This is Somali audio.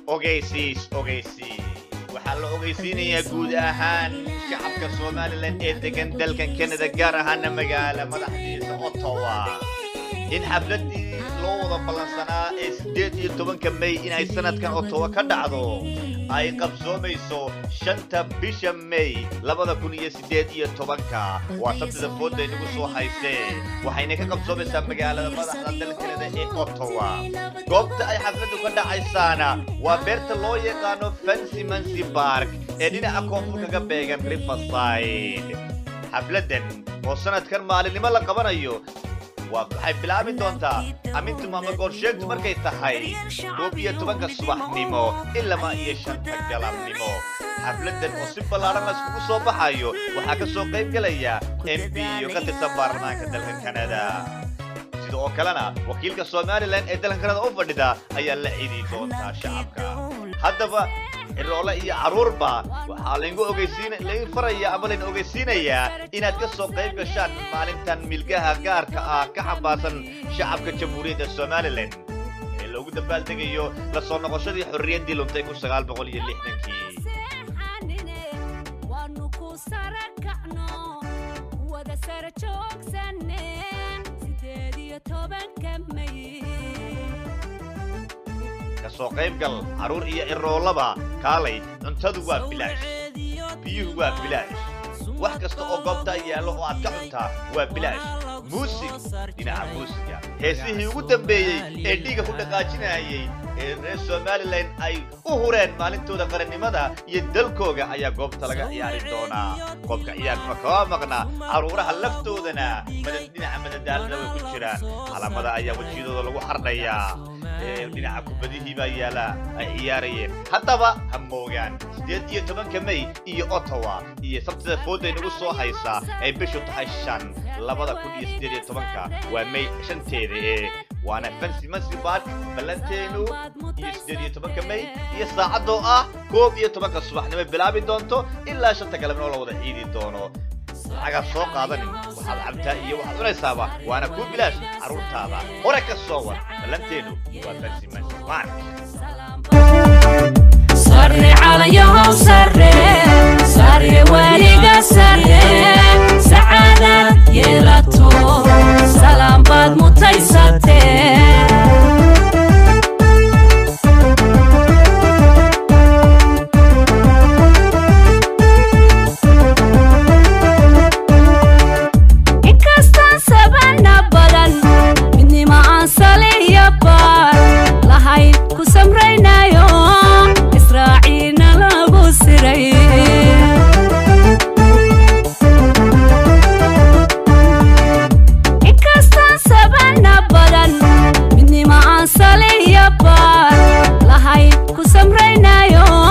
Ogeysiis, ogeysiis! Waxaa la ogeysiinayaa guud ahaan shacabka Somaliland ee degan dalkan Canada, gaar ahaana magaala madaxdiisa Ottawa, in xafladdii loo wada ballansanaa ee 18-ka May inay sanadkan Ottawa ka dhacdo ay qabsoomayso 5-ta bisha May 2018-ka. Waa Sabtida fooda inagu soo haysee. Waxayna ka qabsoomaysaa magaalada madaxda dalka Canada ee Ottawa. Goobta ay xafladdu ka dhacaysaana waa beerta loo yaqaano Fancy Mancy Park ee dhinaca koonfur kaga beegan Riverside. Xafladdan oo sanadkan maalinimo la qabanayo waxay bilaabi doontaa amintum ama goorsheegtu markay tahay 11-ka subaxnimo ilama iyo 5-ta galabnimo. Xafladdan oo si ballaadhan la iskugu soo baxayo waxaa ka soo qayb gelaya MP iyo ka tirsan baarlamaanka dalka Canada. Sida oo kalena wakiilka Somaliland ee dalka Canada u fadhida ayaa la ciidi doontaa shacabka. Haddaba ciroole iyo carruurba waxaa layngu ogeysiin, layn faraya ama layn ogeysiinayaa inaad ka soo qayb gashaan maalintan milgaha gaarka ah ka xambaarsan shacabka Jamhuuriyadda Somaliland ee loogu dabaaldegayo la soo noqoshadii xorriyaddii luntay 1960-kii. Waanu ku sara kacno, wada sara joogsane 18-ka May. Ka soo qayb gal, carruur iyo ciroolaba kaalay. Cuntadu waa bilaash, biyuhu waa bilaash, wax kasta oo goobtaa yaallo oo aad ka cuntaa waa bilaash. Muusig, dhinaca muusiga, heesihii ugu dambeeyey ee dhiiga ku dhaqaajinayay ee reer Somaliland ay u hureen maalintooda qarannimada iyo dalkooga ayaa goobta laga ciyaari doonaa. Qoobka ciyaarkuna kama maqna. Carruuraha laftoodana dhinaca madadaalada way ku jiraan. Calamada ayaa wejiyadooda lagu xardhayaa. Dhinaca kubadihii baa yaala ay ciyaarayeen. Haddaba ha moogaan 18-ka May iyo Ottawa iyo Sabtida fooda inagu soo haysaa ay bishu tahay 5, 2018-ka. Waa May 5-teeda ee waana Fancy Mancy Park ballanteenu iyo 18-ka May iyo saacadoo ah 11-ka subaxnimo bilaabi doonto ilaa 5-ta galabnimo la wada ciidi doono. Lacagaad soo qaadanin, waxaad cabtaa iyo waxaad cunaysaaba waana kuu bilaash. Carruurtaada hore ka soo war. Ballanteenu waa Fancy Mancy Park. Sarne calayahow.